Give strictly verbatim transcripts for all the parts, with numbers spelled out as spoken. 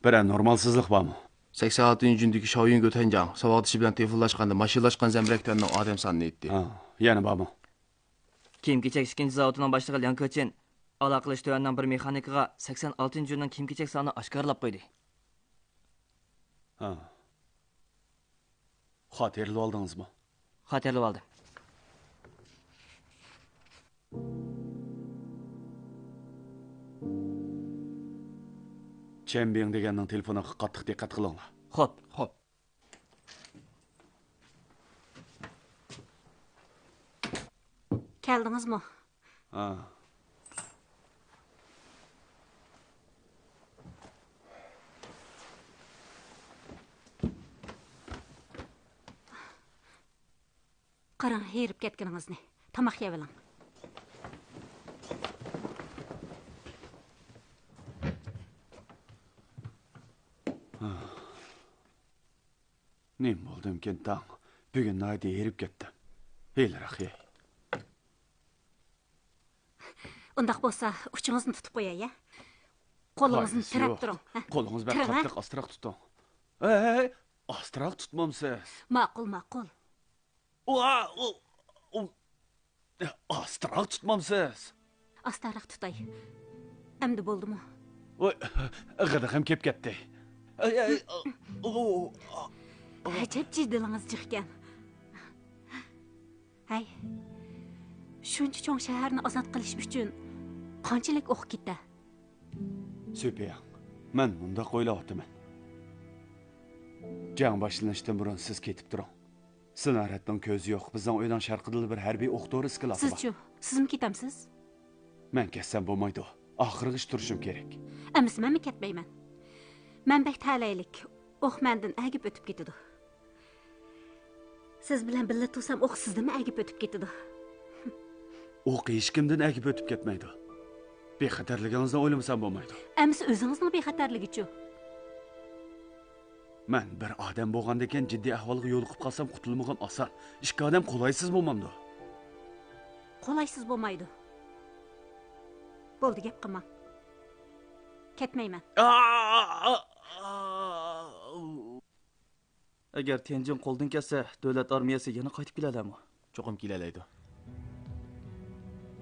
بىرەر نورمالسىزلىق بارمۇ؟ سەكسەن ئالتىنچى جۈندىكى شاۋيۈن گۆتەنجاڭ ساۋاقدىشى بىلەن تېلېفونلاشقاندا ماشىنىلاشقان زەمبىرەك تۈەننىڭ ئادەم سانىنى ئېيتتى. ھا، يەنە بارمۇ؟ كىيىم-كېچەك ئىككىنچى زاۋۇتىنىڭ باشلىقى لياڭ كېچىن ئالاقىلىشىش تۈەننىڭ بىر مېخانىكىغا سەكسەن ئالتىنچى جۈننىڭ كىيىم-كېچەك سانىنى ئاشكارىلاپ قويدى. ھا. خاتىرىلىۋالدىڭىزمۇ؟ خاتىرىلىۋالدىم. چەن بىڭ دېگەننىڭ تېلېفونىغا قاتتىق دىققەت قىلىڭلار. خوپ. خوپ. كەلدىڭىزمۇ؟ ھا. قاراڭ، ھېرىپ كەتكىنىڭىزنى. تاماق يەۋېلىڭ. نېمە بولدىمىكىن تاڭ؟ بۈگۈن ناھايىتى ھېرىپ كەتتىم. ھېلىراق يەي. ئۇنداق بولسا، ئۇچىڭىزنى تۇتۇپ قوياي، ھە؟ قولىڭىزنى پايدىسى تىرەپ يوق. تۇرۇڭ، ھە؟ قولىڭىز بەك تىرەڭ، ھە؟ قاتتىق، ئاستىراق تۇتۇڭ. ھەي، ھەي، ھەي، ئاستىراق تۇتمامسىز؟ ماقۇل، ماقۇل. ئۇ، ئۇ، ئۇ، ئاستىراق تۇتمامسىز؟ ئاستاراق تۇتاي. ئەمدى بولدىمۇ؟ ۋاي، غىدىقىم كېلىپ كەتتى. ئەي، ئەي، ئۇ، ئۇ، ئەجەب جېدىلىڭىز جىقكەن. ھەي، شۇنچە چوڭ شەھەرنى ئازاد قىلىش ئۈچۈن قانچىلىك ئوق كېتە؟ سۈپىياڭ، مەن مۇنداق ئويلاۋاتىمەن. جەڭ باشلىنىشتىن بۇرۇن سىز كېتىپ تۇرۇڭ. سىنارەدنىڭ كۆزى يوق، بىزنىڭ ئۆينىڭ شەرقىدىلا بىر ھەربىي ئوق تورى ئىسكىلاتى بار. سىزچۇ؟ سىزمۇ كېتەمسىز؟ مەن كەتسەم بولمايدۇ. ئاخىرغىچە تۇرۇشۇم كېرەك. ئەمىسە مەنمۇ كەتمەيمەن. مەن بەك تەلەيلىك. ئوق مەندىن ئەگىپ ئۆتۈپ كېتىدۇ. سىز بىلەن بىللە تۇرسام، ئوق سىزدىنمۇ ئەگىپ ئۆتۈپ كېتىدۇ. ئوق ھېچكىمدىن ئەگىپ ئۆتۈپ كەتمەيدۇ. بىخەتەرلىكىڭىزنى ئويلىمىسام بولمايدۇ. ئەمىسە ئۆزىڭىزنىڭ بىخەتەرلىكىچۇ؟ مەن بىر ئادەم بولغاندىكىن جىددىي ئەھۋالغا يولۇقۇپ قالسام قۇتۇلمىغىم ئاسان. ئىككى ئادەم قولايسىز بولمامدۇ؟ قولايسىز بولمايدۇ. بولدى، گەپ قىلماڭ. كەتمەيمەن. ئەگەر تيەنجىن قولدىن كەتسە، دۆلەت ئارمىيەسى يەنە قايتىپ كېلەلەرمۇ؟ چوقۇم كېلەلەيدۇ.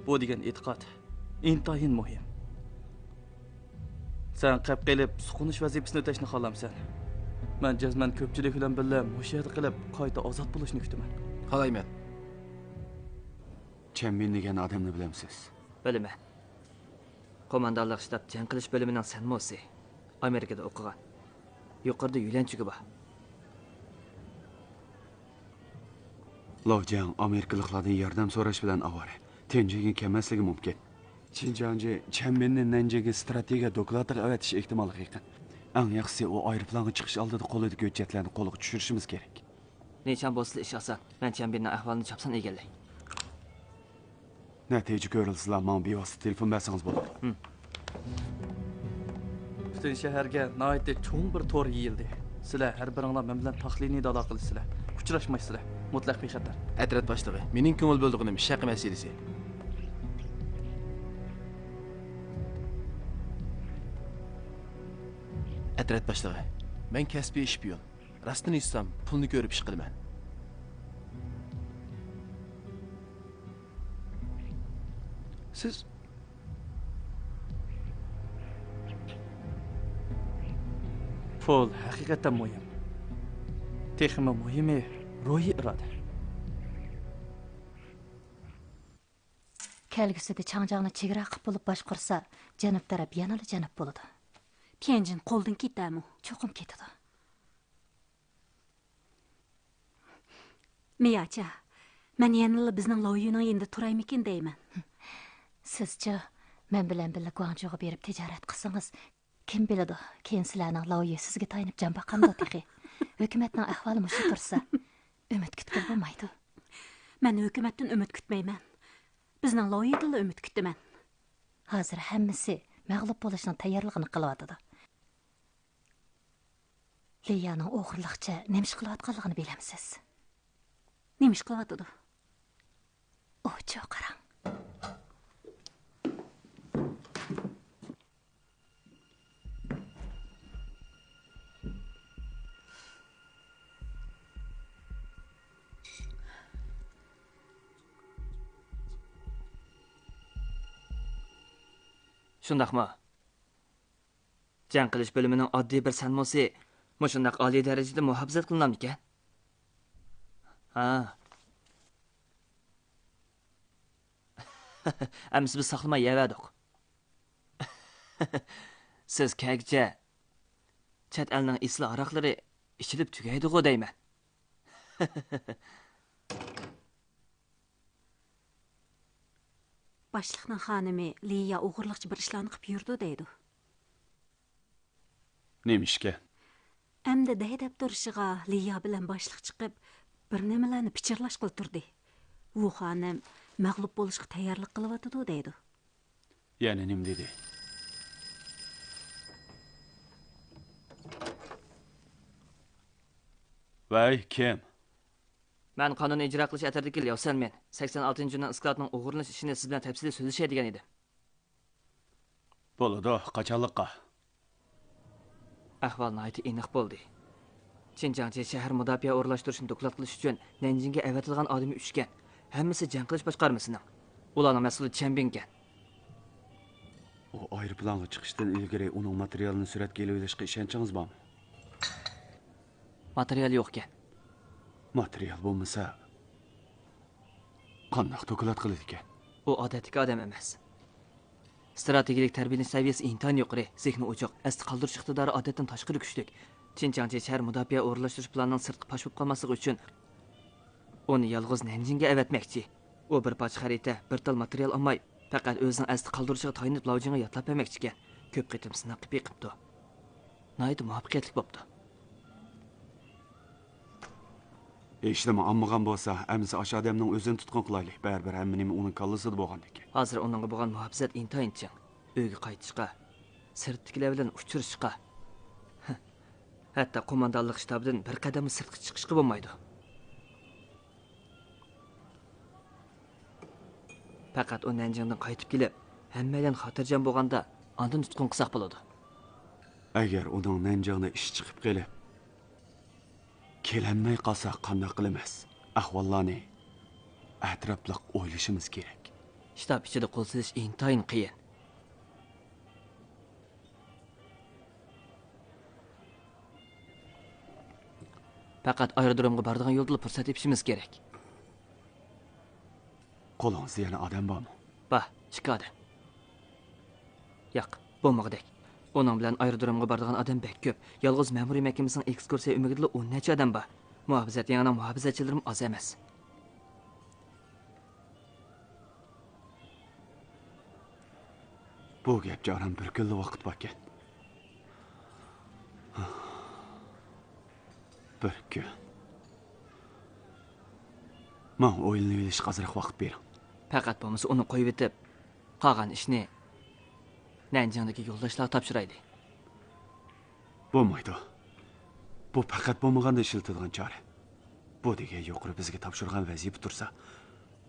بۇ دېگەن ئېتىقاد ئىنتايىن مۇھىم. سەن قەپ قېلىپ سۇقۇنۇش ۋەزىپىسىنى ئۆتەشنى خالامسەن؟ مەن جەزمەن كۆپچىلىك بىلەن بىللە مۇشۇ يەردە قېلىپ، قايتا ئازاد بولۇشنى كۈتىمەن. خالايمەن. چەن بىن دېگەن ئادەمنى بىلەمسىز؟ بىلىمەن. قوماندانلىق شتاب جەڭ قىلىش بۆلۈمىنىڭ سەنموسى. ئامېرىكىدا ئوقۇغان. يۇقىرىدا يۆلەنچۈكى بار. لو جياڭ ئامېرىكىلىقلاردىن ياردەم سوراش بىلەن ئاۋارە. تيەنجىنگە كەلمەسلىكى مۇمكىن. چىن جياڭجى چەن بىننى نەنجىڭگە ستراتېگىيە دوكلاتىغا ئەۋەتىش ئېھتىماللىقى يېقىن. ئەڭ ياخشىسى ئۇ ئايروپىلانغا چىقىش ئالدىدا قولىدىكى ھۆججەتلەرنى قولىغا چۈشۈرۈشىمىز كېرەك. نىچاڭ بولسىلا ئىش ئاسان. مەن چەن بىننىڭ ئەھۋالىنى چاپسان ئىگىلەي. نەتىجە كۆرۈلسىلا ماڭا بىۋاسىتە تېلېفون بەرسىڭىز بولىدۇ. ھىم. پۈتۈن شەھەرگە ناھايىتى چوڭ بىر تور يېيىلدى. سىلەر ھەر بىرىڭلار مەن بىلەن پاخلىنىدا ئالاقىلىشىسىلەر. ئۇچراشمايسىلەر. مۇتلەق بىخەتەر. ئەترەت باشلىقى، مېنىڭ كۆڭۈل بۆلىدىغىنىم ئىش ھەققى مەسىلىسى. ئەترەت باشلىقى، مەن كەسپىي شپىيون. راستىنى ئېيتسام، پۇلنى كۆرۈپ ئىش قىلىمەن. سىز پۇل ھەقىقەتەن مۇھىم. تېخىمۇ مۇھىمى روھىي ئىرادە. كەلگۈسىدە چاڭجياڭنى چېگرا قىپ بولۇپ باشقۇرسا، جەنۇب تەرەپ يەنىلا جەنۇب بولىدۇ. تيەنجىن قولدىن كېتەرمۇ؟ چوقۇم كېتىدۇ. مىياچا، مەن يەنىلا بىزنىڭ لاۋيۈنىڭ يېنىدا تۇرايمىكىن دەيمەن. سىزچۇ، مەن بىلەن بىللە گۇاڭجۇغا بېرىپ تىجارەت قىلسىڭىز، كىم بىلىدۇ، كېيىن سىلەرنىڭ لاۋيۈ سىزگە تايىنىپ جان باقامدۇ تېخى؟ ھۆكۈمەتنىڭ ئەھۋالى مۇشۇ تۇرسا، ئۈمىد كۈتكىلى بولمايدۇ. مەن ھۆكۈمەتتىن ئۈمىد كۈتمەيمەن. بىزنىڭ لاۋيۈدىنلا ئۈمىد كۈتىمەن. ھازىر ھەممىسى مەغلۇپ بولۇشنىڭ تەييارلىقىنى قىلىۋاتىدۇ. لىيانىڭ ئوغرىلىقچە نېمە ئىش قىلىۋاتقانلىقىنى بىلەمسىز؟ نېمە ئىش قىلىۋاتىدۇ؟ ئوچۇ قاراڭ. شۇنداقمۇ؟ جەڭ قىلىش بۆلۈمىنىڭ ئاددىي بىر سەنمۇسى مۇشۇنداق ئالىي دەرىجىدە مۇھاپىزەت قىلىنامدىكەن؟ ھا. ئەمىسە بىز ساقلىماي يەۋەردۇق. سىز كەلگۈچە چەت ئەلنىڭ ئېسىل ھاراقلىرى ئىچىلىپ تۈگەيدىغۇ دەيمەن. باشلىقنىڭ خانىمى لىيا ئوغرىلىقچە بىر ئىشلارنى قىپ يۈرىدۇ دەيدۇ. نېمە ئىشكەن؟ ئەمدى دەيدەپ تۇرۇشىغا لىيا بىلەن باشلىق چىقىپ، بىر نېمىلەرنى پىچىرلاشقىلى تۇردى. ۋۇ خانىم مەغلۇپ بولۇشقا تەييارلىق قىلىۋاتىدۇ دەيدۇ. يەنە نېمە دېدى؟ ۋەي، كىم؟ مەن قانۇننى ئىجرا قىلىش ئەترىتىدىكى لياۋ سەنمىن. سەكسەن ئالتىنچى جۈننىڭ ئىسكىلاتىنىڭ ئوغرىلىنىش ئىشىنى سىز بىلەن تەپسىلىي سۆزلىشەي دېگەن ئىدىم. بولىدۇ، قاچانلىققا؟ ئەھۋال ناھايىتى ئېنىق بولدى. چىن چاڭچى شەھەر مۇداپىئە ئورۇنلاشتۇرۇشنى دوكلات قىلىش ئۈچۈن نەنجىڭگە ئەۋەتىلغان ئادىمى ئۈچكەن. ھەممىسى جەڭ قىلىش باشقارمىسىنىڭ. ئۇلارنىڭ مەسئۇلى چەن بىڭكەن. ئۇ ئايروپىلانغا چىقىشتىن ئىلگىرى ئۇنىڭ ماتېرىيالىنى سۈرەتكە ئېلىۋېلىشقا ئىشەنچىڭىز بارمۇ؟ ماتېرىيال يوقكەن. ماتېرىيال بولمىسا، قانداق دوكلات قىلىدىكەن؟ ئۇ ئادەتتىكى ئادەم ئەمەس. ئىستراتېگىيەلىك تەربىيەلىنىش سەۋىيەسى ئىنتايىن يۇقىرى، زېھنى ئوچۇق، ئەستە قالدۇرۇش ئىقتىدارى ئادەتتىن تاشقىرى كۈچلۈك. چىن چاڭچى شەھەر مۇداپىئە ئورۇنلاشتۇرۇش پىلانىنىڭ سىرتقا پاش بولۇپ قالماسلىقى ئۈچۈن، ئۇنى يالغۇز نەنجىڭگە ئەۋەتمەكچى. ئۇ بىر پارچە خەرىتە، بىر تال ماتېرىيال ئالماي، پەقەت ئۆزىنىڭ ئەستە قالدۇرۇشىغا تايىنىپ لاۋجىڭغا ياتلاپ بەرمەكچىكەن. كۆپ قېتىم سىناق قىلىپ بېقىپتۇ. ناھايىتى مۇۋەپپەقىيەتلىك بوپتۇ. ھېچنېمە ئالمىغان بولسا، ئەمىسە ئاشۇ ئادەمنىڭ ئۆزىنى تۇتقۇن قىلايلى. بەرىبىر ھەممە نېمە ئۇنىڭ كاللىسىدا بولغاندىكىن. ھازىر ئۇنىڭغا بولغان مۇھاپىزەت ئىنتايىن چىڭ. ئۆيگە قايتىشقا، سىرتتىكىلەر بىلەن ئۇچرىشىشقا، ھەتتا قوماندانلىق شتابىدىن بىر قەدەممۇ سىرتقا چىقىشقا بولمايدۇ. پەقەت ئۇ نەنجىڭدىن قايتىپ كېلىپ، ھەممەيلەن خاتىرجەم بولغاندا، ئاندىن تۇتقۇن قىلساق بولىدۇ. ئەگەر ئۇنىڭ نەنجىڭدە ئىشى چىقىپ قېلىپ، كېلەلمەي قالسا قانداق قىلىمىز؟ ئەھۋاللارنى ئەتراپلىق ئويلىشىمىز كېرەك. شتاب ئىچىدە قول سېلىش ئىنتايىن قىيىن. پەقەت ئايرودرومغا بارىدىغان يولدىلا پۇرسەت تېپىشىمىز كېرەك. قولىڭىزدا يەنە ئادەم بارمۇ؟ بار، ئىككى ئادەم. ياق، بولمىغۇدەك. ئۇنىڭ بىلەن ئايرودرومغا بارىدىغان ئادەم بەك كۆپ. يالغۇز مەمۇرىي مەھكىمىسىنىڭ ئېكسكۇرسىيە ئۆمىكىدىلا ئون نەچچە ئادەم بار. مۇھاپىزەت يېڭىنىڭ مۇھاپىزەتچىلىرىمۇ ئاز ئەمەس. بۇ گەپكە ئاران بىر كۈنلا ۋاقىت باركەن. بىر كۈن. ماڭا ئويلىنىۋېلىشقا ئازراق ۋاقىت بېرىڭ. پەقەت بولمىسا ئۇنى قويۇۋېتىپ، قالغان ئىشنى نەنجىڭدىكى يولداشلارغا تاپشۇرايلى. بولمايدۇ. بۇ پەقەت بولمىغاندا ئىشلىتىدىغان چارە. بۇ دېگەن يۇقىرى بىزگە تاپشۇرغان ۋەزىپە تۇرسا،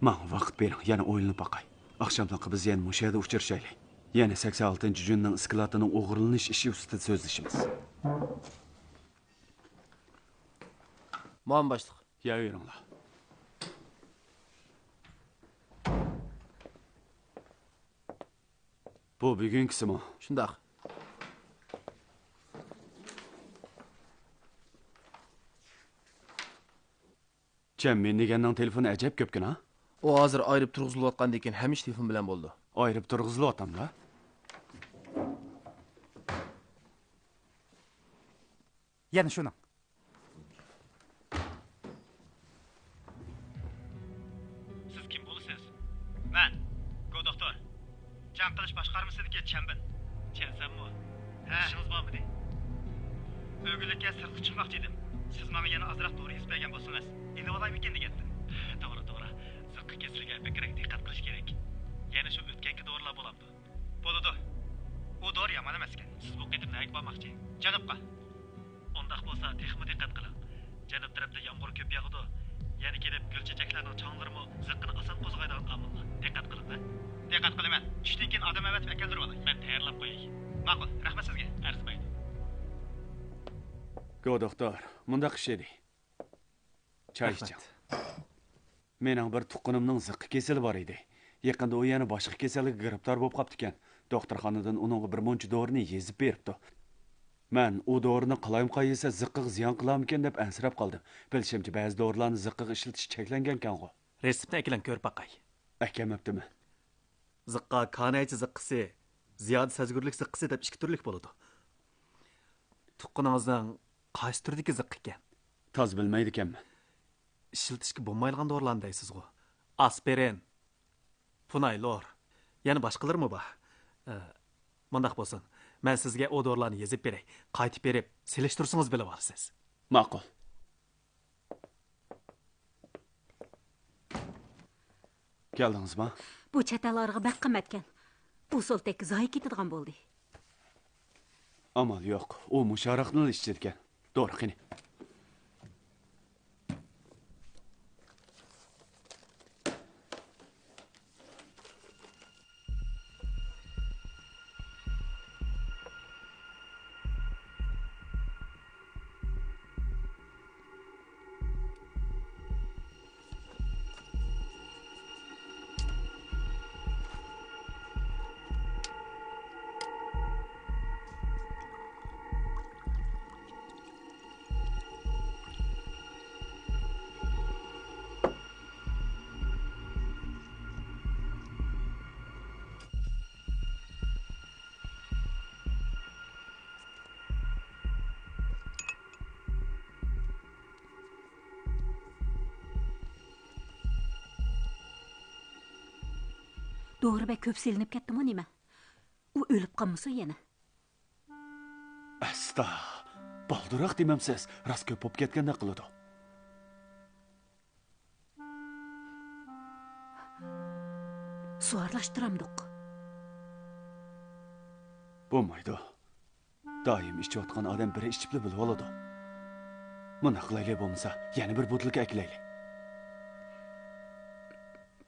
ماڭا ۋاقىت بېرىڭ، يەنە ئويلىنىپ باقاي. ئاخشاملىققا بىز يەنە مۇشۇ يەردە ئۇچرىشايلى. يەنە سەكسەن ئالتىنچى جۈننىڭ ئىسكىلاتىنىڭ ئوغرىلىنىش ئىشى ئۈستىدە سۆزلىشىمىز. مۇئاۋىن باشلىق. يەۋېرىڭلار. بۇ بۈگۈنكىسىمۇ؟ شۇنداق. چەن مىن دېگەننىڭ تېلېفونى ئەجەب كۆپكەن ھا؟ ئۇ ھازىر ئايرىپ تۇرغۇزۇلۇۋاتقاندىن كېيىن ھەمىشە تېلېفون بىلەن بولىدۇ. ئايرىپ تۇرغۇزۇلۇۋاتامدا؟ يەنە شۇنىڭ. سىز كىم بولىسىز؟ مەن گو دوختۇر. جەڭ قىلىش باشقارمىسىدىكى چەنبىن. چەنسەنمۇ؟ ھە. ئىشىڭىز بارمىدى؟ ئۆگۈنلۈككە سىرتقا چىقماقچى ئىدىم. سىز ماڭا يەنە ئازراق دورا يېزىپ بەرگەن بولسىڭىز، ئېلىۋالايمىكىن دېگەنتىم. توغرا، توغرا. زىققا كېسىلىگە بەكرەك دىققەت قىلىش كېرەك. يەنە شۇ ئۆتكەنكى دورىلار بولامدۇ؟ بولىدۇ. ئۇ دورا يامان ئەمەسكەن. سىز بۇ قېتىم نەگە بارماقچى؟ جەنۇبقا. ئۇنداق بولسا تېخىمۇ دىققەت قىلىڭ. جەنۇب تەرەپتە يامغۇر كۆپ ياغىدۇ. يەنە كېلىپ گۈل چېچەكلەرنىڭ چاڭلىرىمۇ زىققىنى ئاسان قوزغايدىغان ئامىللار. دىققەت قىلىڭ-دە. دىققەت قىلىمەن. چۈشتىن كېيىن ئادەم ئەۋەتىپ ئەكەلدۈرۈۋالاي. مەن تەييارلاپ قوياي. ماقۇل، رەھمەت سىزگە. ئەرزىمەيدۇ. گو دوختۇر، مۇنداق ئىش ئىدى. چاي ئىچىڭ. مېنىڭ بىر تۇغقىنىمنىڭ زىققا كېسىلى بار ئىدى. يېقىندا ئۇ يەنە باشقا كېسەلگە گىرىپتار بولۇپ قاپتىكەن. دوختۇرخانىدىن ئۇنىڭغا بىر مۇنچە دورىنى يېزىپ بېرىپتۇ. مەن ئۇ دورىنى قالايمىقان يېسە زىققىغا زىيان قىلارمىكىن دەپ ئەنسىرەپ قالدىم. بىلىشىمچە، بەزى دورىلارنى زىققىغا ئىشلىتىش چەكلەنگەنكەنغۇ؟ رېتسېپنى ئەكېلىڭ، كۆرۈپ باقاي. ئەكەلمەپتىمەن. زىققا كانايچە زىققىسى، زىيادە سەزگۈرلۈك زىققىسى دەپ ئىككى تۈرلۈك بولىدۇ. تۇغقىنىڭىزنىڭ قايسى تۈردىكى زىققا ئىكەن؟ تازا بىلمەيدىكەنمەن. ئىشلىتىشكە بولمايدىغان دورىلارنى دەيسىزغۇ؟ ئاسپىرىن، فۇنايلور، يەنە باشقىلىرىمۇ بار. ئە، مۇنداق بولسۇن، مەن سىزگە ئۇ دورىلارنى يېزىپ بېرەي. قايتىپ بېرىپ سېلىشتۇرسىڭىز بىلىۋالىسىز. ماقۇل. كەلدىڭىزما؟ بۇ چەت ئەل ھارىقى بەك قىممەتكەن. ئۇ سولتەككە زايە كېتىدىغان بولدى. ئامال يوق، ئۇ مۇشۇ ھاراقنىلا ئىچىدىكەن. دورا قېنى؟ دورا بەك كۆپ سېلىنىپ كەتتىمۇ نېمە؟ ئۇ ئۆلۈپ قالمىسۇن يەنە. ئەستا، بالدۇرراق دېمەمسىز، راست كۆپ بولۇپ كەتكەندەك قىلىدۇ. سۇ ئارىلاشتۇرامدۇق؟ بولمايدۇ. دائىم ئىچىۋاتقان ئادەم بىر ئىچىپلا بىلىۋالىدۇ. مۇنداق قىلايلى بولمىسا، يەنە بىر بوتۇلكا ئەكېلەيلى.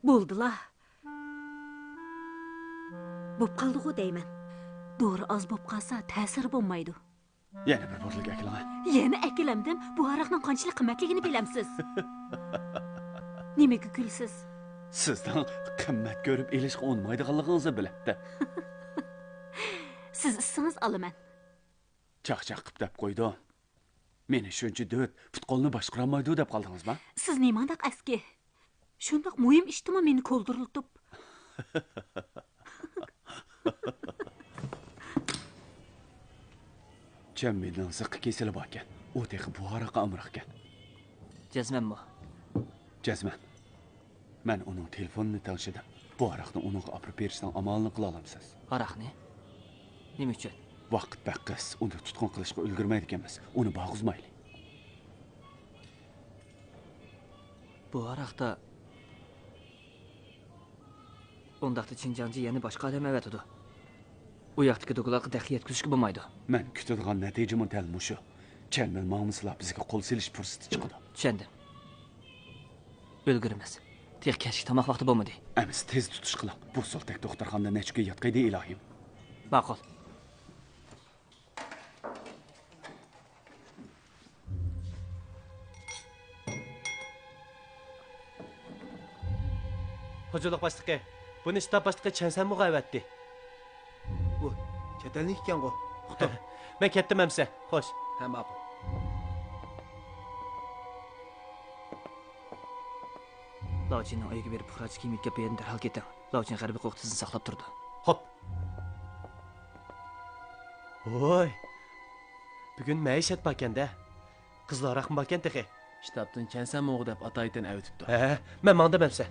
بولدىلا. بوپ قالدىغۇ دەيمەن. دورا ئاز بوپ قالسا، تەسىرى بولمايدۇ. يەنە بىر بوتۇلكا ئەكېلىڭە. يەنە ئەكېلەمدىم. بۇ ھاراقنىڭ قانچىلىك قىممەتلىكىنى بىلەمسىز؟ نېمىگە كۈلىسىز؟ سىزنىڭ قىممەت كۆرۈپ ئېلىشقا ئۇنىمايدىغانلىقىڭىزنى بىلەتتە. سىز ئىچسىڭىز ئالىمەن. چاقچاق قىپ دەپ قويدۇم. مېنى شۇنچە دۆت، پۇت-قولنى باشقۇرالمايدۇ دەپ قالدىڭىزما؟ سىز نېمانداق ئەسكى؟ شۇنداق مۇھىم ئىشتىمۇ مېنى كولدۇرلىتىپ. چيەنمىننىڭ زىققا كېسىلى باركەن. ئۇ تېخى بۇ ھاراققا ئامراقكەن. جەزمەنمۇ؟ جەزمەن. مەن ئۇنىڭ تېلېفونىنى تەڭشىدىم. بۇ ھاراقنى ئۇنىڭغا ئاپىرىپ بېرىشنىڭ ئامالىنى قىلالامسىز؟ ھاراقنى؟ نېمە ئۈچۈن؟ ۋاقىت بەك قىس، ئۇنى تۇتقۇن قىلىشقا ئۈلگۈرمەيدىكەنمىز. ئۇنى بارغۇزمايلى. بۇ ھاراقتا ئۇنداقتا چىن جياڭجى يەنە باشقا ئادەم ئەۋەتىدۇ. ئۇ ياقتىكى دوكىلارغا دەخلى يەتكۈزۈشكە بولمايدۇ. مەن كۈتىدىغان نەتىجىمۇ دەل مۇشۇ. چيەنمىن ماڭمىسىلا بىزگە قول سېلىش پۇرسىتى چىقىدۇ. چۈشەندىم. ئۈلگۈرىمىز. تېخى كەچلىك تاماق ۋاقتى بولمىدى. ئەمىسە تېز تۇتۇش قىلىڭ. بۇ سولتەك دوختۇرخانىدا نەچچە كۈن ياتقىيدى ئىلاھىم. ماقۇل. خوجىلىق باشلىقى، بۇنى شتاب باشلىقى چەن سەنمۇغا ئەۋەتتى. ئۇ چەت ئەللىك ئىكەنغۇ. ئۇقتۇم. مەن كەتتىم ئەمسە. خوش. ھە، ماقۇل. لاۋچىننىڭ ئۆيىگە بېرىپ، پۇقراچە كىيىم يۆتكەپ، بۇ يەردىن دەرھال كېتىڭ. لاۋچىن غەربىي قوقۇتىزنى ساقلاپ تۇرىدۇ. خوپ. ۋوي، بۈگۈن مەئىشەت باركەن-دە. قىزىل ھاراقمۇ باركەن تېخى. شتابتىن چەن سەنمۇغا دەپ ئاتايىتەن ئەۋېتىپتۇ. ھە، مەن ماڭدىم ئەمسە.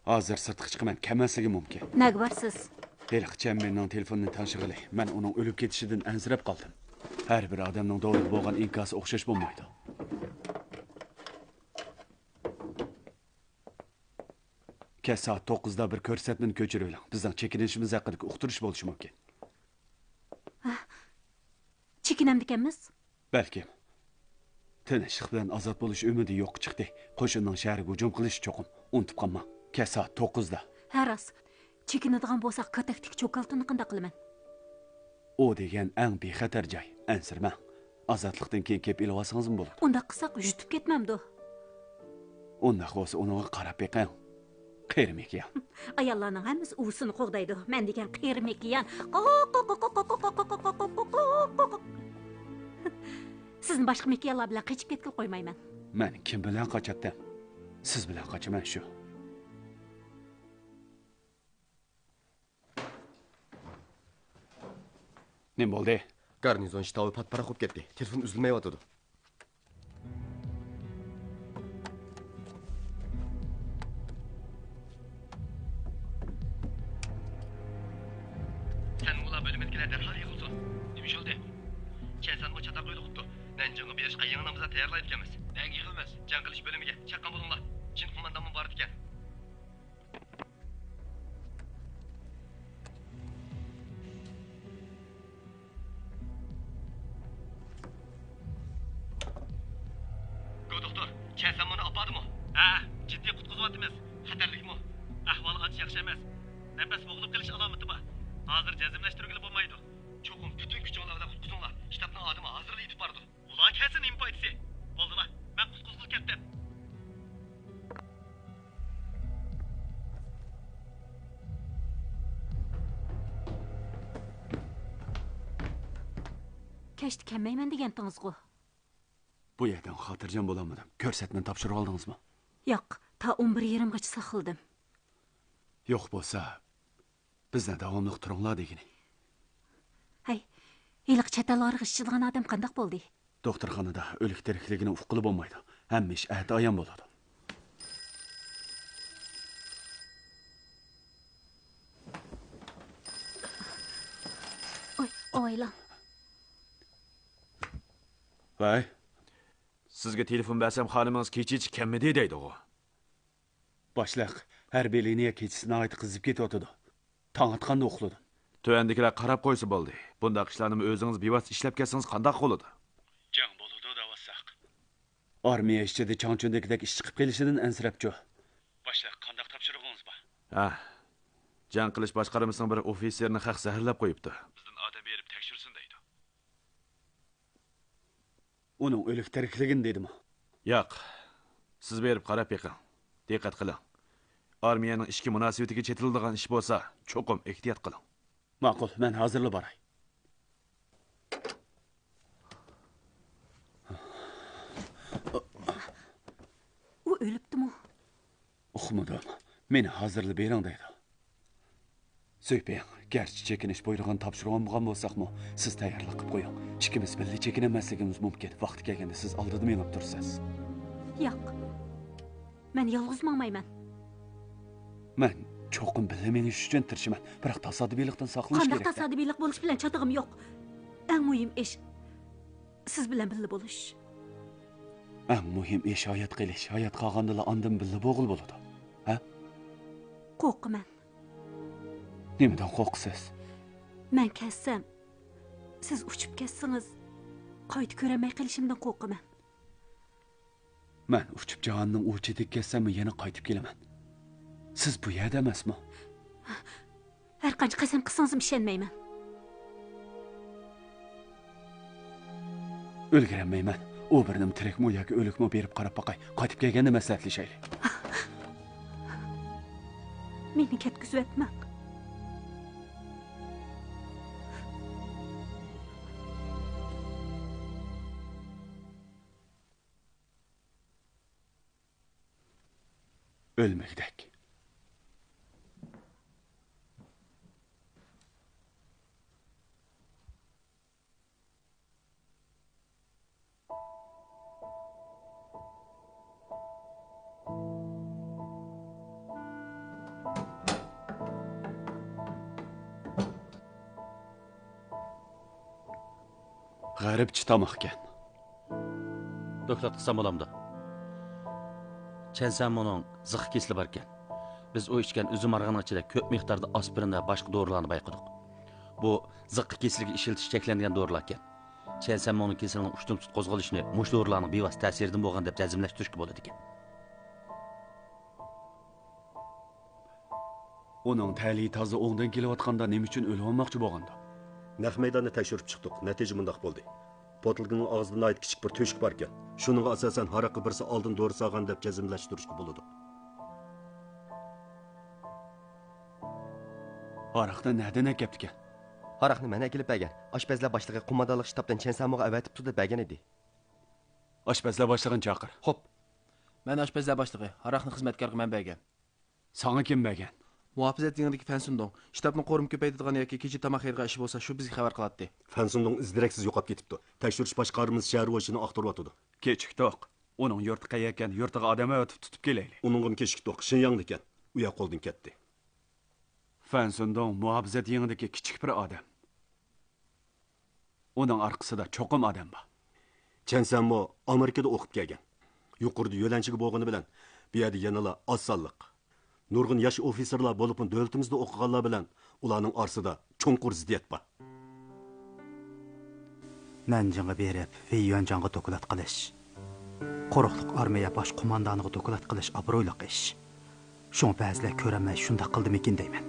ھازىر سىرتقا چىقىمەن، كەلمەسلىكى مۇمكىن. نەگە بارسىز؟ ھېلىقى چيەنمىننىڭ تېلېفونىنى تەڭشىغىلى. مەن ئۇنىڭ ئۆلۈپ كېتىشىدىن ئەنسىرەپ قالدىم. ھەر بىر ئادەمنىڭ دورىغا بولغان ئىنكاسى ئوخشاش بولمايدۇ. كەچ سائەت توققۇزدا بىر كۆرسەتمىنى كۆچۈرۈۋېلىڭ. بىزنىڭ چېكىنىشىمىز ھەققىدىكى ئۇقتۇرۇش بولۇشى مۇمكىن. چېكىنەمدىكەنمىز؟ بەلكىم. تىنچلىق بىلەن ئازاد بولۇش ئۈمىدى يوققا چىقتى. قوشۇننىڭ شەھەرگە ھۇجۇم قىلىشى چوقۇم. ئۇنتۇپ قالماڭ. كەچ سائەت توققۇزدا. ھە، راست. چېكىنىدىغان بولساق، كاتەكتىكى چوكالتىننى قانداق قىلىمەن؟ ئۇ دېگەن ئەڭ بىخەتەر جاي. ئەنسىرىمەڭ. ئازادلىقتىن كېيىن كېلىپ ئېلىۋالسىڭىزمۇ بولىدۇ. ئۇنداق قىلساق، يۇتۇپ كەتمەمدۇ؟ ئۇنداق بولسا، ئۇنىڭغا قاراپ بېقىڭ. قېرى مېكىيان. ئاياللارنىڭ ھەممىسى ئۇۋىسىنى قوغدايدۇ. مەن دېگەن قېرى مېكىيان. سىزنى باشقا مېكىيانلار بىلەن قېچىپ كەتكىلى قويمايمەن. مەن كىم بىلەن قاچاتتىم؟ سىز بىلەن قاچىمەن شۇ. نېمە بولدى؟ گارنىزون شتابى پات-پاراق بولۇپ كەتتى. تېلېفون ئۈزۈلمەيۋاتىدۇ. سەنمۇ ئۇلار بۆلۈمىدىكىلەر دەرھال يىغىلسۇن. نېمە ئىش بولدى؟ چەن سەنمۇ چاتاق يولۇقۇپتۇ. نەنجىڭغا بېرىشقا يېڭى نامزات تەييارلايدىكەنمىز. نەگە يىغىلىمىز؟ جەڭ قىلىش بۆلۈمىگە. چاققان بولۇڭلار. چىن قوماندانمۇ بارىدىكەن. گو دوختۇر، چەن سەنمۇنى ئاپاردىمۇ؟ ھە، جىددىي قۇتقۇزۇۋاتىمىز. خەتەرلىكمۇ؟ ئەھۋالى ئانچە ياخشى ئەمەس. نەپەس بوغۇلۇپ قېلىش ئالامىتى بار. ھازىر جەزملەشتۈرگىلى بولمايدۇ. چوقۇم پۈتۈن كۈچۈڭلار بىلەن قۇتقۇزۇڭلار. شتابنىڭ ئادىمى ھازىرلا يېتىپ بارىدۇ. ئۇلار كەلسە نېمە پايدىسى؟ بولدىلا، مەن قۇتقۇزغىلى كەتتىم. كەچتە كەلمەيمەن دېگەنتىڭىزغۇ؟ بۇ يەردىن خاتىرجەم بولالمىدىم. كۆرسەتمىنى تاپشۇرۇۋالدىڭىزمۇ؟ ياق، تا ئون بىر يېرىمغىچە ساقلىدىم. يوق بولسا، بىزنى داۋاملىق تۇرۇڭلار دېگىنى. ھەي، ھېلىقى چەت ئەل ئارىغا ئىچىدىغان ئادەم قانداق بولدى؟ دوختۇرخانىدا ئۆلۈك تىرىكلىكىنى ئۇققىلى بولمايدۇ. ھەممە ئىش ئەتە ئايان بولىدۇ. ئوي، ئاۋايلاڭ. ۋەي. سىزگە تېلېفون بەرسەم، خانىمىڭىز كېچىچە كەلمىدى دەيدىغۇ. باشلىق، ھەربىي لىنىيە كېچىسى ناھايىتى قىزىپ كېتىۋاتىدۇ. تاڭ ئاتقاندا ئۇخلىدىم. تۆۋەندىكىلەر قاراپ قويسا بولدى. بۇنداق ئىشلارنىمۇ ئۆزىڭىز بىۋاسىتە ئىشلەپ كەتسىڭىز قانداق بولىدۇ؟ جەڭ بولىدۇ دەۋاتساق. ئارمىيە ئىچىدە چاڭچۈندىكىدەك ئىش چىقىپ قېلىشىدىن ئەنسىرەپچۇ؟ باشلىق، قانداق تاپشۇرۇقىڭىز بار؟ ھە. جەڭ قىلىش باشقارمىسىنىڭ بىر ئوفىتسېرىنى خەق زەھەرلەپ قويۇپتۇ. بىزدىن ئادەم بېرىپ تەكشۈرسۇن دەيدۇ. ئۇنىڭ ئۆلۈك تىرىكلىكىنى دېدىمۇ؟ ياق. سىز بېرىپ قاراپ بېقىڭ. دىققەت قىلىڭ. ئارمىيەنىڭ ئىچكى مۇناسىۋىتىگە چېتىلىدىغان ئىش بولسا، چوقۇم ئېھتىيات قىلىڭ. ماقۇل، مەن ھازىرلا باراي. ئۇ ئۆلۈپتىمۇ؟ ئۇقمىدىم. مېنى ھازىرلا بېرىڭ دەيدۇ. سۈيپىڭ، گەرچە چېكىنىش بۇيرۇغىنى تاپشۇرۇۋالمىغان بولساقمۇ، سىز تەييارلىق قىلىپ قويۇڭ. ئىككىمىز بىللە چېكىنەلمەسلىكىمىز مۇمكىن. ۋاقتى كەلگەندە سىز ئالدىدا مېڭىپ تۇرىسىز. ياق. مەن يالغۇز ماڭمايمەن. مەن چوقۇم بىللە مېڭىش ئۈچۈن تىرىشىمەن. بىراق تاسادىپىيلىقتىن ساقلىنىش قانداق كېرەك-تە. تاسادىپىيلىق بولۇش بىلەن چاتىقىم يوق. ئەڭ مۇھىم ئىش، سىز بىلەن بىللە بولۇش. ئەڭ مۇھىم ئىش ھايات قېلىش. ھايات قالغاندىلا ئاندىن بىللە بولغىلى بولىدۇ. ھە؟ قورقىمەن. نېمىدىن قورقىسىز؟ مەن كەتسەم، سىز ئۇچۇپ كەتسىڭىز، قايتا كۆرەلمەي قېلىشىمدىن قورقىمەن. مەن ئۇچۇپ جاھاننىڭ ئۇ چېتىگە كەتسەممۇ يەنە قايتىپ كېلىمەن. سىز بۇ يەردە ئەمەسمۇ؟ ھەر قانچە قەسەم قىلسىڭىزمۇ ئىشەنمەيمەن. ئۈلگۈرەلمەيمەن. ئۇ بىر نېمە تىرىكمۇ ياكى ئۆلۈكمۇ بېرىپ قاراپ باقاي. قايتىپ كەلگەندە مەسلىھەتلىشەيلى. مېنى كەتكۈزۈۋەتمەڭ. ئۆلمىگۈدەك. غەربچە تاماقكەن. دوكلات قىلسام بولامدۇ؟ چەن سەنمۇنىڭ زىققا كېسىلى باركەن. بىز ئۇ ئىچكەن ئۈزۈم ئارغىنىنىڭ ئىچىدە كۆپ مىقداردا ئاسپىرىن ۋە باشقا دورىلارنى بايقىدۇق. بۇ زىققا كېسىلىگە ئىشلىتىش چەكلەنگەن دورىلاركەن. چەن سەنمۇنىڭ كېسىلىنىڭ ئۇشتۇمتۇت قوزغىلىشىنى مۇشۇ دورىلارنىڭ بىۋاسىتە تەسىرىدىن بولغان دەپ جەزملەشتۈرۈشكە بولىدىكەن. ئۇنىڭ تەلىيى تازا ئوڭدىن كېلىۋاتقاندا نېمە ئۈچۈن ئۆلۈۋالماقچى بولغاندۇ؟ نەق مەيداننى تەكشۈرۈپ چىقتۇق. نەتىجە مۇنداق بولدى. پوتۇلكىنىڭ ئاغزىدا ناھايىتى كىچىك بىر تۆشۈك باركەن. شۇنىڭغا ئاساسەن، ھاراققا بىرسى ئالدىن دورا سالغان دەپ جەزملەشتۈرۈشكە بولىدۇ. ھاراقنى نەدىن ئەكەپتىكەن؟ ھاراقنى مەن ئەكېلىپ بەرگەن. ئاشپەزلەر باشلىقى قوماندانلىق شتابتىن چەن سەنمۇغا ئەۋەتىپتۇ دەپ بەرگەن ئىدى. ئاشپەزلەر باشلىقىنى چاقىر. خوپ. مەن ئاشپەزلەر باشلىقى. ھاراقنى خىزمەتكارغا مەن بەرگەن. ساڭا كىم بەرگەن؟ مۇھاپىزەت يېڭىدىكى فەنسۇندۇڭ. شتابنى قورۇما كۆپەيتىدىغان ياكى كېچە تاماق يەيدىغان ئىشى بولسا، شۇ بىزگە خەۋەر قىلاتتى. فەنسۇندۇڭ ئىز دېرەكسىز يوقاپ كېتىپتۇ. تەكشۈرۈش باشقارمىسى شەھەر بويىچىنى ئاختۇرۇۋاتىدۇ. كېچىكتۇق. ئۇنىڭ يۇرتى قەيەركەن، يۇرتىغا ئادەم ئەۋەتىپ تۇتۇپ كېلەيلى. ئۇنىڭغىمۇ كېچىكتۇق. شېنياڭدىكەن. ئۇ يەر قولدىن كەتتى. فەنسۇندۇڭ مۇھاپىزەت يېڭىدىكى كىچىك بىر ئادەم. ئۇنىڭ ئارقىسىدا چوقۇم ئادەم بار. چەن سەنمۇ ئامېرىكىدا ئوقۇپ كەلگەن. يۇقىرىدا يۆلەنچۈگە بولغىنى بىلەن، بۇ يەردە يەنىلا ئاز سانلىق، نۇرغۇن ياش ئوفىتسېرلار، بولۇپمۇ دۆلىتىمىزدە ئوقۇغانلار بىلەن ئۇلارنىڭ ئارىسىدا چوڭقۇر زىددىيەت بار. نەنجىڭغا بېرىپ، ۋېي يۈەنجاڭغا دوكلات قىلىش، قۇرۇقلۇق ئارمىيە باش قوماندانىغا دوكلات قىلىش ئابرۇيلۇق ئىش. شۇڭا بەزىلەر كۆرەلمەي شۇنداق قىلدىمىكىن دەيمەن.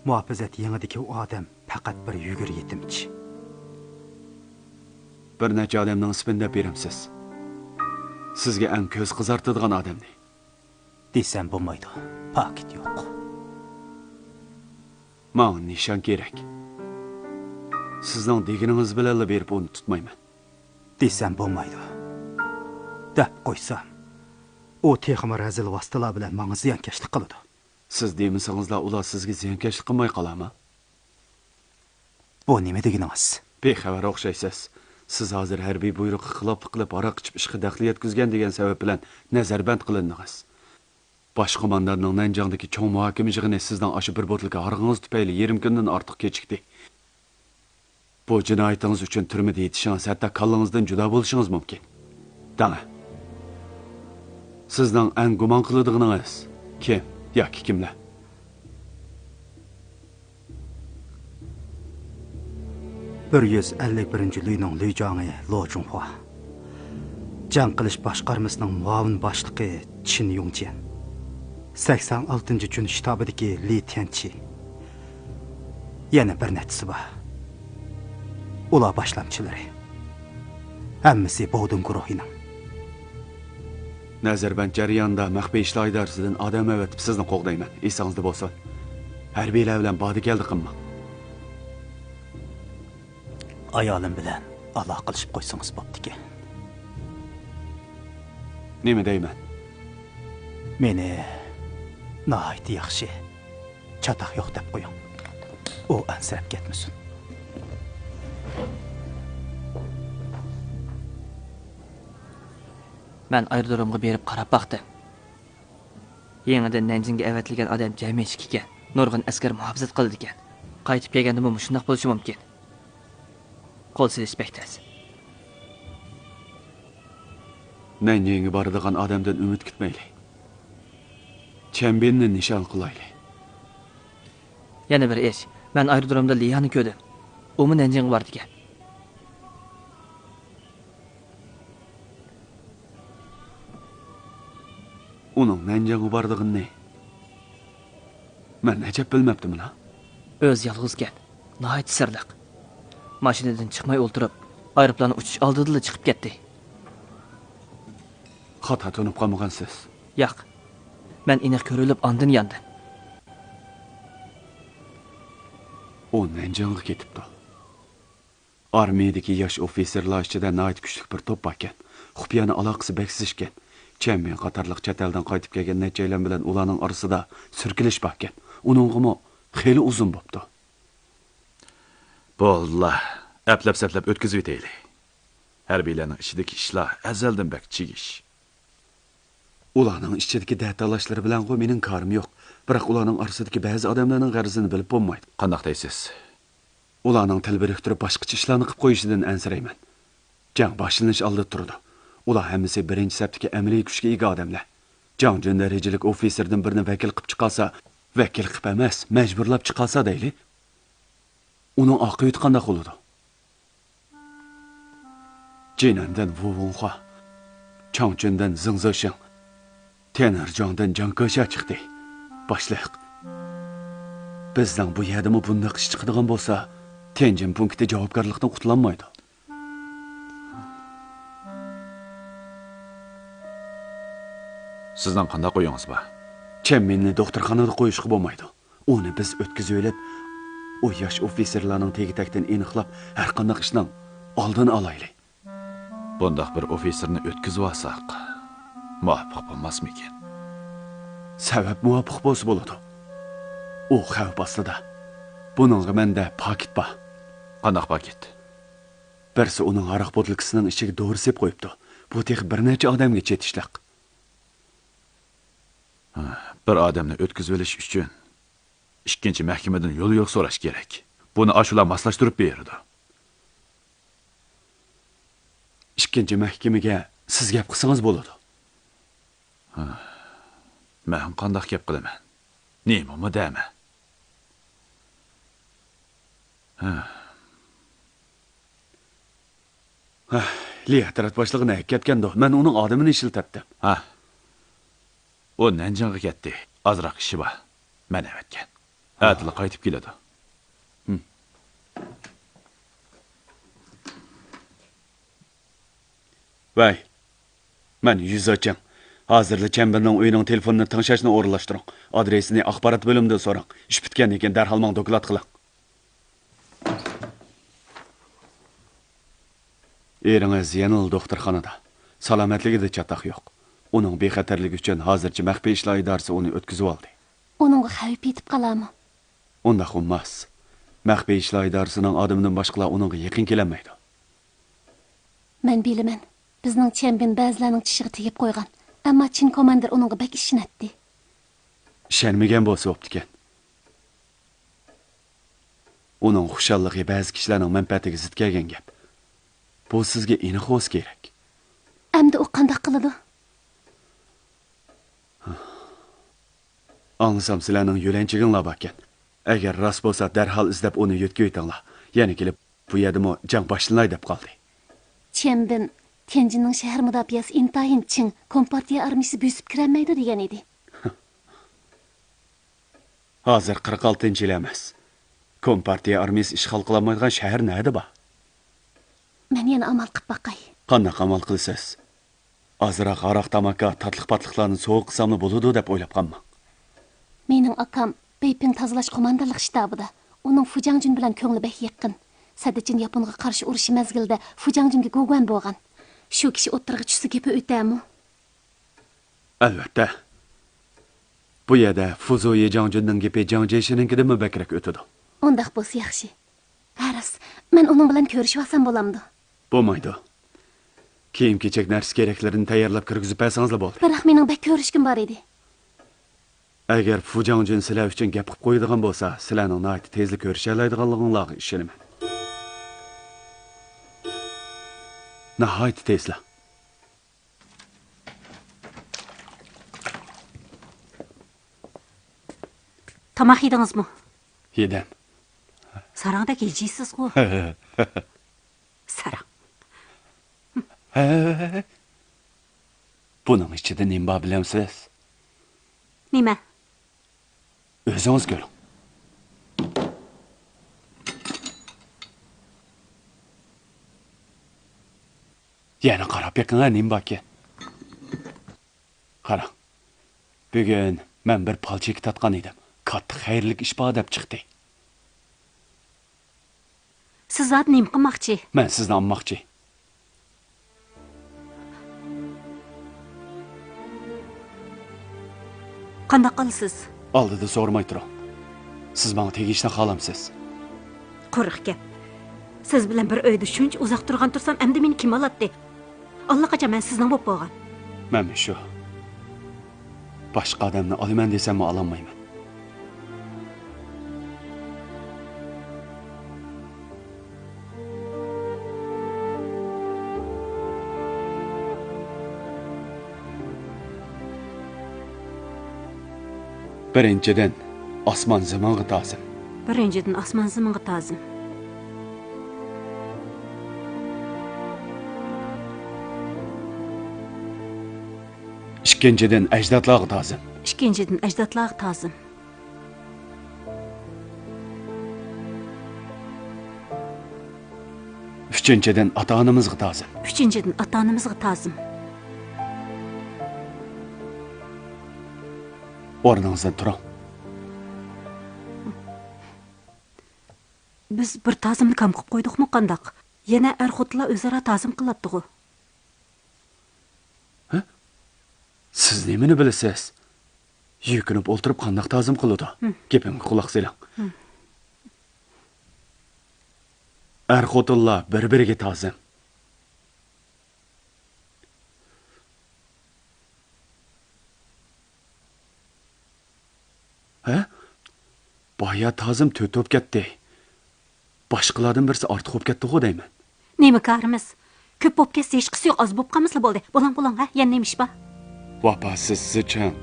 مۇھاپىزەت يېڭىدىكى ئۇ ئادەم پەقەت بىر يۈگۈر يېتىمچى. بىر نەچچە ئادەمنىڭ ئىسمىنى دەپ بېرەمسىز؟ سىزگە ئەڭ كۆز قىزارتىدىغان ئادەمنى. دېسەم بولمايدۇ، پاكىت يوق. ماڭا نىشان كېرەك. سىزنىڭ دېگىنىڭىز بىلەنلا بېرىپ ئۇنى تۇتمايمەن. دېسەم بولمايدۇ. دەپ قويسام، ئۇ تېخىمۇ رەزىل ۋاسىتىلەر بىلەن ماڭا زىيانكەشلىك قىلىدۇ. سىز دېمىسىڭىزلا ئۇلار سىزگە زىيانكەشلىك قىلماي قالارمۇ؟ بۇ نېمە دېگىنىڭىز؟ بىخەۋەر ئوخشايسىز. سىز ھازىر ھەربىي بۇيرۇققا خىلاپلىق قىلىپ، ھاراق ئىچىپ، ئىشقا دەخلى يەتكۈزگەن دېگەن سەۋەب بىلەن نەزەربەند قىلىندىڭىز. باش قومانداننىڭ نەنجىڭدىكى چوڭ مۇھاكىمە يىغىنى سىزنىڭ ئاشۇ بىر بوتۇلكا ھارىقىڭىز تۈپەيلى يېرىم كۈندىن ئارتۇق كېچىكتى. بۇ جىنايىتىڭىز ئۈچۈن تۈرمىدە يېتىشىڭىز، ھەتتا كاللىڭىزدىن جۇدا بولۇشىڭىز مۇمكىن. دەڭە، سىزنىڭ ئەڭ گۇمان قىلىدىغىنىڭىز كىم ياكى كىملەر؟ بىر يۈز ئەللىك بىرىنچى لۈينىڭ لۈي جاڭى لو جۇڭخۇا، جەڭ قىلىش باشقارمىسىنىڭ مۇئاۋىن باشلىقى چىن يۇڭچيەن، سەكسەن ئالتىنچى جۈن شتابىدىكى لى تيەنچى، يەنە بىر نەچچىسى بار. ئۇلار باشلامچىلىرى. ھەممىسى بودىن گۇرۇھىنىڭ. نەزەربەند جەريانىدا مەخپىي ئىشلار ئىدارىسىدىن ئادەم ئەۋەتىپ سىزنى قوغدايمەن. ئېسىڭىزدە بولسۇن. ھەربىيلەر بىلەن باردا-كەلدە قىلماڭ. ئايالىم بىلەن ئالاقىلىشىپ قويسىڭىز بوپتىكەن. نېمە دەيمەن؟ مېنى ناھايىتى ياخشى، چاتاق يوق دەپ قويۇڭ. ئۇ ئەنسىرەپ كەتمىسۇن. مەن ئايرودرومغا بېرىپ قاراپ باقتىم. يېڭىدىن نەنجىڭگە ئەۋەتىلگەن ئادەم جەمئىي ئىككى ئىكەن. نۇرغۇن ئەسكەر مۇھاپىزەت قىلىدىكەن. قايتىپ كەلگەندىمۇ مۇشۇنداق بولۇشى مۇمكىن. قول سېلىش بەك تەس. نەنجىڭگە بارىدىغان ئادەمدىن ئۈمىد كۈتمەيلى. چيەنبىننى نىشان قىلايلى. يەنە بىر ئىش، مەن ئايرودرومدا ليانى كۆردۈم. ئۇمۇ نەنجىڭغا بارىدىكەن. ئۇنىڭ نەنجىڭغا بارىدىغىنىنى مەن ئەجەب بىلمەپتىمەن-ھە. ئۆزى يالغۇزكەن، ناھايىتى سىرلىق. ماشىنىدىن چىقماي ئولتۇرۇپ، ئايروپىلان ئۇچۇش ئالدىدىلا چىقىپ كەتتى. خاتا تونۇپ قالمىغانسىز؟ ياق. مەن ئېنىق كۆرۈۋېلىپ ئاندىن ياندىم. ئۇ نەنجىڭغا كېتىپتۇ. ئارمىيىدىكى ياش ئوفىتسېرلار ئىچىدە ناھايىتى كۈچلۈك بىر توپ باركەن. خۇپىيانە ئالاقىسى بەك زىچكەن. چيەنبىن قاتارلىق چەت ئەلدىن قايتىپ كەلگەن نەچچەيلەن بىلەن ئۇلارنىڭ ئارىسىدا سۈركىلىش باركەن. ئۇنىڭغىمۇ خېلى ئۇزۇن بوپتۇ. بولدىلا، ئەپلەپ-سەپلەپ ئۆتكۈزۈۋېتەيلى. ھەربىيلەرنىڭ ئىچىدىكى ئىشلار ئەزەلدىن بەك چىگىش. ئۇلارنىڭ ئىچىدىكى دەتالاشلىرى بىلەنغۇ مېنىڭ كارىم يوق. بىراق ئۇلارنىڭ ئارىسىدىكى بەزى ئادەملەرنىڭ غەرىزىنى بىلىپ بولمايدۇ. قانداق دەيسىز؟ ئۇلارنىڭ تىل بىرىكتۈرۈپ باشقىچە ئىشلارنى قىلىپ قويۇشىدىن ئەنسىرەيمەن. جەڭ باشلىنىش ئالدىدا تۇرىدۇ. ئۇلار ھەممىسى بىرىنچى سەپتىكى ئەمەلىي كۈچكە ئىگە ئادەملەر. جاڭ جۈن دەرىجىلىك ئوفىتسېردىن بىرنى ۋەكىل قىلىپ چىقارسا، ۋەكىل قىلىپ ئەمەس، مەجبۇرلاپ چىقارسا دەيلى. ئۇنىڭ ئاقىۋىتى قانداق بولىدۇ؟ جىنەندىن ۋۇ ۋۇڭخۇا، چاڭچۈندىن زېڭ زېشىڭ، تيەنئېرجاڭدىن جاڭ كېشيا چىقتى. باشلىق، بىزنىڭ بۇ يەردىمۇ بۇنداق ئىش چىقىدىغان بولسا، تيەنجىن پونكىتى جاۋابكارلىقتىن قۇتۇلالمايدۇ. سىزنىڭ قانداق ئويىڭىز بار؟ چيەنمىننى دوختۇرخانىدا قويۇشقا بولمايدۇ. ئۇنى بىز ئۆتكۈزۈۋېلىپ، ئۇ ياش ئوفىتسېرلارنىڭ تېگى-تەكتىنى ئېنىقلاپ، ھەرقانداق ئىشنىڭ ئالدىنى ئالايلى. بۇنداق بىر ئوفىتسېرنى ئۆتكۈزۈۋالساق، مۇۋاپىق بولماسمىكىن؟ سەۋەب مۇۋاپىق بولسا بولىدۇ. ئۇ خەۋپ ئاستىدا. بۇنىڭغا مەندە پاكىت بار. قانداق پاكىت؟ بىرسى ئۇنىڭ ھاراق بوتۇلكىسىنىڭ ئىچىگە دورا سېلىپ قويۇپتۇ. بۇ تېخى بىر نەچچە ئادەمگە چېتىشلىق. بىر ئادەمنى ئۆتكۈزۈۋېلىش ئۈچۈن ئىككىنچى مەھكىمىدىن يوليورۇق سوراش كېرەك. بۇنى ئاشۇلار ماسلاشتۇرۇپ بېرىدۇ. ئىككىنچى مەھكىمىگە سىز گەپ قىلسىڭىز بولىدۇ. ھە، مەن قانداق گەپ قىلىمەن؟ نېمىمۇ دەمەن؟ ھە. ھە، ليەترات باشلىقى نەگە كەتكەندۇ؟ مەن ئۇنىڭ ئادىمىنى ئىشلىتەتتىم. ھە. ئۇ نەنجىڭغا كەتتى. ئازراق ئىشى بار. مەن ئەۋەتكەن. ئەتىلا قايتىپ كېلىدۇ. ھىم. ۋەي، مەن يۈز ئاچىڭ. ھازىرلا چيەنبىننىڭ ئۆيىنىڭ تېلېفونىنى تىڭشاشنى ئورۇنلاشتۇرۇڭ. ئادرېسىنى ئاخبارات بۆلۈمىدىن سوراڭ. ئىش پۈتكەندىن كېيىن دەرھال ماڭا دوكلات قىلىڭ. ئېرىڭىز يەنىلا دوختۇرخانىدا. سالامەتلىكىدە چاتاق يوق. ئۇنىڭ بىخەتەرلىكى ئۈچۈن ھازىرچە مەخپىي ئىشلار ئىدارىسى ئۇنى ئۆتكۈزۈۋالدى. ئۇنىڭغا خەۋپ يېتىپ قالارمۇ؟ ئۇنداق بولماس. مەخپىي ئىشلار ئىدارىسىنىڭ ئادىمىدىن باشقىلار ئۇنىڭغا يېقىن كېلەلمەيدۇ. مەن بىلىمەن. بىزنىڭ چيەنبىن بەزىلەرنىڭ چىشىغا تېگىپ قويغان. ئەمما چىن كوماندىر ئۇنىڭغا بەك ئىشىنەتتى. ئىشەنمىگەن بولسا بوپتىكەن. ئۇنىڭ خۇشاللىقى بەزى كىشىلەرنىڭ مەنپەئەتىگە زىت كەلگەن گەپ. بۇ سىزگە ئېنىق بولسا كېرەك. ئەمدى ئۇ قانداق قىلىدۇ؟ ئاڭلىسام، سىلەرنىڭ يۆلەنچۈكۈڭلار باركەن. ئەگەر راست بولسا، دەرھال ئىزدەپ ئۇنى يۆتكىۋېتىڭلار. يەنە كېلىپ، بۇ يەردىمۇ جەڭ باشلىناي دەپ قالدى. چيەنبىن، تيەنجىننىڭ شەھەر مۇداپىئەسى ئىنتايىن چىڭ، كومپارتىيە ئارمىيىسى بۆسۈپ كىرەلمەيدۇ دېگەن ئىدى. ھازىر قىرىق ئالتىنچى يىل ئەمەس. كومپارتىيە ئارمىيىسى ئىشغال قىلالمايدىغان شەھەر نەدە بار؟ مەن يەنە ئامال قىپ باقاي. قانداق ئامال قىلىسىز؟ ئازراق ھاراق-تاماكا، تاتلىق-پاتلىقلارنى سوۋغا قىلساملا بولىدۇ دەپ ئويلاپ قالماڭ. مېنىڭ ئاكام بېيپىڭ تازىلاش قوماندانلىق شتابىدا. ئۇنىڭ فۇجاڭجۈن بىلەن كۆڭلى بەك يېقىن. سەددىچىن ياپونغا قارشى ئۇرۇشى مەزگىلىدە فۇجاڭجۈنگە گوگۇەن بولغان. شۇ كىشى ئوتتۇرىغا چۈشسە گېپى ئۆتەرمۇ؟ ئەلۋەتتە. بۇ يەردە فۇزۇيى جاڭجۈننىڭ گېپى جاڭ جيېشىنىڭكىدىنمۇ بەكرەك ئۆتىدۇ. ئۇنداق بولسا ياخشى. ھە، راست. مەن ئۇنىڭ بىلەن كۆرۈشۈۋالسام بولامدۇ؟ بولمايدۇ. كىيىم-كېچەك، نەرسە-كېرەكلىرىنى تەييارلاپ كىرگۈزۈپ بەرسىڭىزلا بولدى. بىراق مېنىڭ بەك كۆرۈشكۈم بار ئىدى. ئەگەر فۇجاڭجۈن سىلەر ئۈچۈن گەپ قىلىپ قويىدىغان بولسا، سىلەرنىڭ ناھايىتى تېزلا كۆرۈشەلەيدىغانلىقىڭلارغا ئىشىنىمەن. ناھايىتى تېزلا. تاماق يېدىڭىزمۇ؟ يېدىم. ساراڭدەك ھىجىيسىزغۇ. ساراڭ. بۇنىڭ ئىچىدە نېمە بار بىلەمسىز؟ نېمە؟ ئۆزىڭىز كۆرۈڭ. يەنە قاراپ بېقىڭ، نېمە باركەن؟ قاراڭ، بۈگۈن مەن بىر پال چېكى تارتقان ئىدىم. كاتتا خەيرلىك ئىش بار دەپ چىقتى. سىز زادى نېمە قىلماقچى؟ مەن سىزنى ئالماقچى. قانداق ئالىسىز؟ ئالدىدا سورىماي تۇرۇڭ. سىز ماڭا تېگىشنى خالامسىز؟ قۇرۇق گەپ. سىز بىلەن بىر ئۆيدە شۇنچە ئۇزاق تۇرغان تۇرسام، ئەمدى مېنى كىم ئالاتتى؟ ئاللىقاچان مەن سىزنىڭ بولۇپ بولغان. مەنمۇ شۇ. باشقا ئادەمنى ئالىمەن دېسەممۇ ئالالمايمەن. بىرىنچىدىن، ئاسمان زېمىنغا تازىم. بىرىنچىدىن، ئاسمان زېمىنغا تازىم. ئىككىنچىدىن، ئەجدادلارغا تازىم. ئىككىنچىدىن، ئەجدادلارغا تازىم. ئۈچىنچىدىن، ئاتا-ئانىمىزغا تازىم. ئۈچىنچىدىن، ئاتا-ئانىمىزغا تازىم. ئورنىڭىزدىن تۇرۇڭ. بىز بىر تازىمنى كام قىلىپ قويدۇقمۇ قانداق؟ يەنە ئەر-خوتۇنلار ئۆزئارا تازىم قىلاتتىغۇ. ھە؟ سىز نېمىنى بىلىسىز؟ يۈكۈنۈپ ئولتۇرۇپ قانداق تازىم قىلىدۇ؟ ھىم. گېپىمگە قۇلاق سېلىڭ. ھىم. ئەر-خوتۇنلار بىر-بىرىگە تازىم. ھە؟ بايا تازىم تۆت بولۇپ كەتتى. باشقىلاردىن بىرسى ئارتۇق بولۇپ كەتتىغۇ دەيمەن. نېمە كارىمىز؟ كۆپ بولۇپ كەتسە ھېچقىسى يوق، ئاز بولۇپ قالمىسىلا بولدى. بولۇڭ، بولۇڭ، ھە؟ يەنە نېمە ئىش بار؟ ۋاپاسىز زىچىڭ،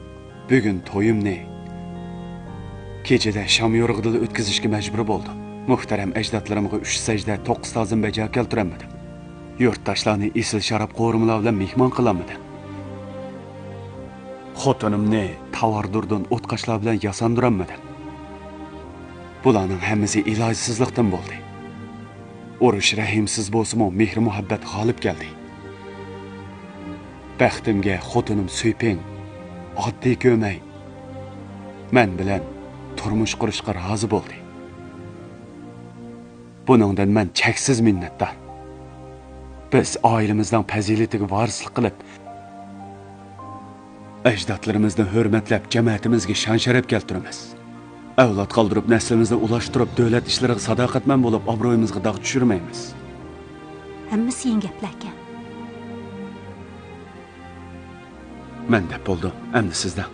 بۈگۈن تويۇمنى كېچىدە شام يورۇقىدىلا ئۆتكۈزۈشكە مەجبۇر بولدۇم. مۇھتەرەم ئەجدادلىرىمغا ئۈچ سەجدە، توققۇز تازىم بەجا كەلتۈرەلمىدىم. يۇرتداشلارنى ئېسىل شاراب قورۇمىلار بىلەن مېھمان قىلالمىدىم. خوتۇنۇمنى تاۋاردۇردىن ئوتقاشلار بىلەن ياساندۇرالمىدىم. بۇلارنىڭ ھەممىسى ئىلاجسىزلىقتىن بولدى. ئۇرۇش رەھىمسىز بولسىمۇ، مېھرى-مۇھەببەت غالىب كەلدى. بەختىمگە خوتۇنۇم سۈيپىڭ، ئاددىي كۆمەي، مەن بىلەن تۇرمۇش قۇرۇشقا رازى بولدى. بۇنىڭدىن مەن چەكسىز مىننەتدار. بىز ئائىلىمىزنىڭ پەزىلىتىگە ۋارىسلىق قىلىپ، ئەجدادلىرىمىزنى ھۆرمەتلەپ، جەمەتىمىزگە شان-شەرەپ كەلتۈرىمىز. ئەۋلاد قالدۇرۇپ، نەسلىمىزنى ئۇلاشتۇرۇپ، دۆلەت ئىشلىرىغا ساداقەتمەن بولۇپ، ئابرۇيىمىزغا داغ چۈشۈرمەيمىز. ھەممىسى يېڭى گەپلەركەن. مەن دەپ بولدۇم، ئەمدى سىز دەڭ.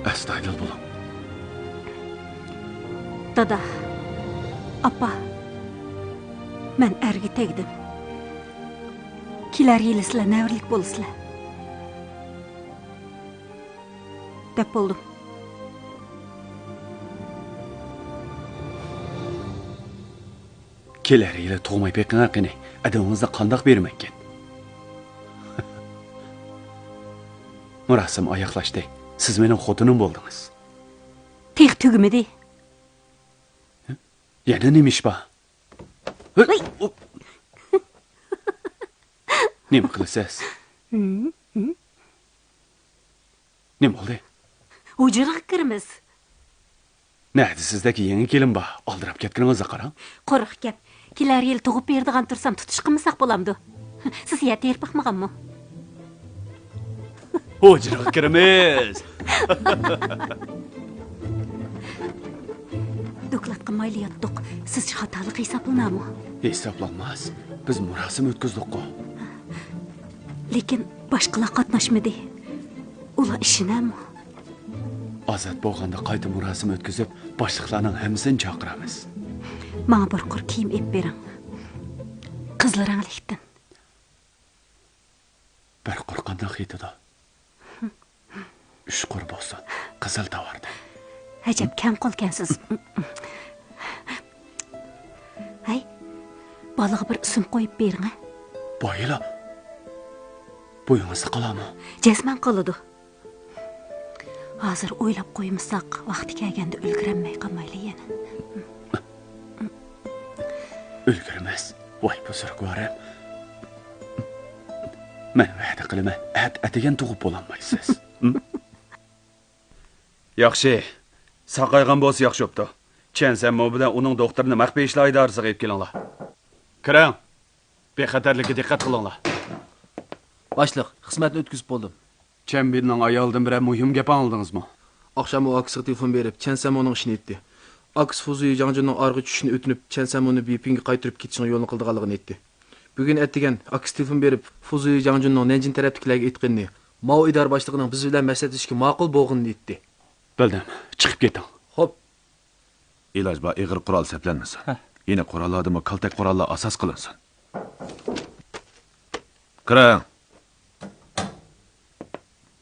ئەستايىدىل بولۇڭ. دادا، ئاپا، مەن ئەرگە تەگدىم. كېلەر يىلى سىلەر نەۋرىلىك بولىسىلەر، دەپ بولدۇم. كېلەر يىلى تۇغماي بېقىڭە قېنى، ئەدىۋىڭىزنى قانداق بېرىمەنكىن؟ مۇراسىم ئاياغلاشتى. سىز مېنىڭ خوتۇنۇم بولدىڭىز. تېخى تۈگىمىدى. يەنە نېمە ئىش بار؟ ۋاي! نېمە قىلىسىز؟ ھىم، ھىم. نېمە بولدى؟ ھۇجرىغا كىرىمىز. نەدە سىزدەك يېڭى كېلىن بار؟ ئالدىراپ كەتكىنىڭىزگە قاراڭ. قۇرۇق گەپ. كېلەر يىلى تۇغۇپ بېرىدىغان تۇرسام، تۇتۇشۇپ قالمىساق بولامدۇ؟ سىز يەر تېرىپ باقمىغانمۇ؟ ھۇجرىغا كىرىمىز. دوكلات قىلمايلا ياتتۇق. سىزچە خاتالىق ھېسابلىنامۇ؟ ھېسابلانماس. بىز مۇراسىم ئۆتكۈزدۇققۇ. لېكىن باشقىلار قاتناشمىدى. ئۇلار ئىشىنەمۇ؟ ئازاد بولغاندا قايتا مۇراسىم ئۆتكۈزۈپ، باشلىقلارنىڭ ھەممىسىنى چاقىرىمىز. ماڭا بىر قۇر كىيىم ئېلىپ بېرىڭ. قىزىل رەڭلىكتىن. بىر قۇر قانداق يېتىدۇ؟ ئۈچ قۇر بولسۇن، قىزىل تاۋاردىن. ئەجەب كەڭ قولكەنسىز. ھەي، بالىغا بىر ئىسىم قويۇپ بېرىڭە. بايىلا، بويىڭىزدا قالامۇ؟ جەزمەن قالىدۇ. ھازىر ئويلاپ قويمىساق، ۋاقتى كەلگەندە ئۈلگۈرەلمەي قالمايلى يەنە. ئۈلگۈرمەس. ۋاي بۇزرۇكۋارىم. مەن ۋەدە قىلىمەن، ئەت-، ئەتىگەن تۇغۇپ بولالمايسىز. ياخشى. ساقايغان بولسا ياخشى بوپتۇ. چيەن سەنمو بىلەن ئۇنىڭ دوختۇرىنى مەخپىي ئىشلار ئىدارىسىغا ئېلىپ كېلىڭلار. كىرىڭ. بىخەتەرلىككە دىققەت قىلىڭلار. باشلىق، خىزمەتنى ئۆتكۈزۈپ بولدۇم. چيەن بىننىڭ ئايالىدىن بىرەر مۇھىم گەپ ئاڭلىدىڭىزمۇ؟ ئاخشام ئۇ ئاكىسىغا تېلېفون بېرىپ، چيەن سەنمونىڭ ئىشىنى ئېيتتى. ئاكىسى فۇزۇيى جاڭجۈننىڭ ئارىغا چۈشۈشنى ئۆتۈنۈپ، چيەن سەنمونى بېيپىڭگە قايتۇرۇپ كېتىشنىڭ يولىنى قىلىدىغانلىقىنى ئېيتتى. بۈگۈن ئەتىگەن ئاكىسى تېلېفون بېرىپ، فۇزۇيى جاڭجۈننىڭ نەنجىڭ تەرەپتىكىلەرگە ئېيتقىنىنى، ماۋۇ ئىدارە باشلىقىنىڭ بىز بىلەن مەسلىھەتلىشىشكە ماقۇل بولغىنىنى ئېيتتى. بىلدىم. چىقىپ كېتىڭ. خوپ. ئىلاج بار ئېغىر قورال سەپلەنمىسۇن. ھە. يېنىك قوراللاردىمۇ كالتەك قوراللار ئاساس قىلىنسۇن. كىرىڭ.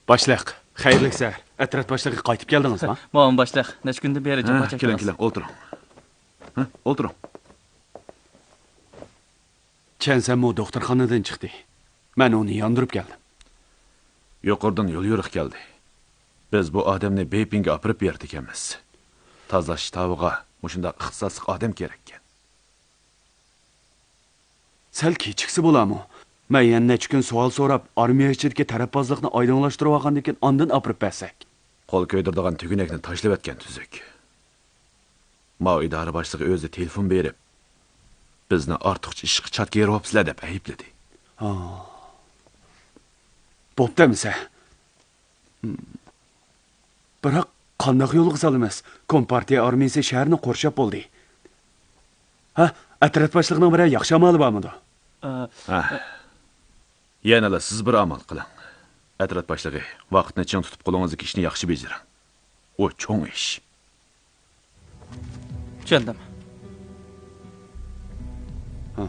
باشلىق، خەيرلىك سەھەر. ئەترەت باشلىقى قايتىپ كەلدىڭىزما؟ ماۋۇ باشلىق، نەچچە كۈندىن بېرى ھە، جاپا كېلىڭ، چەكتىڭىز. كېلىڭ، ئولتۇرۇڭ. ھە، ئولتۇرۇڭ. چيەن سەنمو دوختۇرخانىدىن چىقتى. مەن ئۇنى ياندۇرۇپ كەلدىم. يۇقىرىدىن يوليورۇق كەلدى. بىز بۇ ئادەمنى بېيپىڭگە ئاپىرىپ بېرىدىكەنمىز. تازىلاش شتابىغا مۇشۇنداق ئىختىساسلىق ئادەم كېرەككەن. سەل كېچىكسە بولامۇ؟ مەن يەنە نەچچە كۈن سوئال سوراپ، ئارمىيە ئىچىدىكى تەرەپبازلىقنى ئايدىڭلاشتۇرۇۋالغاندىن كېيىن ئاندىن ئاپىرىپ بەرسەك. قول كۆيدۈرىدىغان تۈگىنەكنى تاشلىۋەتكەن تۈزۈك. ماۋۇ ئىدارە باشلىقى ئۆزى تېلېفون بېرىپ، بىزنى ئارتۇقچە ئىشقا چاتكا يېرىۋاپسىلەر دەپ ئەيىبلىدى. ھا. بوپتۇ ئەمىسە. بىراق قانداق يولغا سالىمىز؟ كومپارتىيە ئارمىيىسى شەھەرنى قورشاپ بولدى. ھە، ئەترەت باشلىقىنىڭ بىرەر ياخشى ئامالى بارمىدۇ؟ ئە، ھە. يەنىلا سىز بىر ئامال قىلىڭ. ئەترەت باشلىقى، ۋاقىتنى چىڭ تۇتۇپ قولىڭىزدىكى ئىشنى ياخشى بېجىرىڭ. ئۇ چوڭ ئىش. چۈشەندىم. ھا.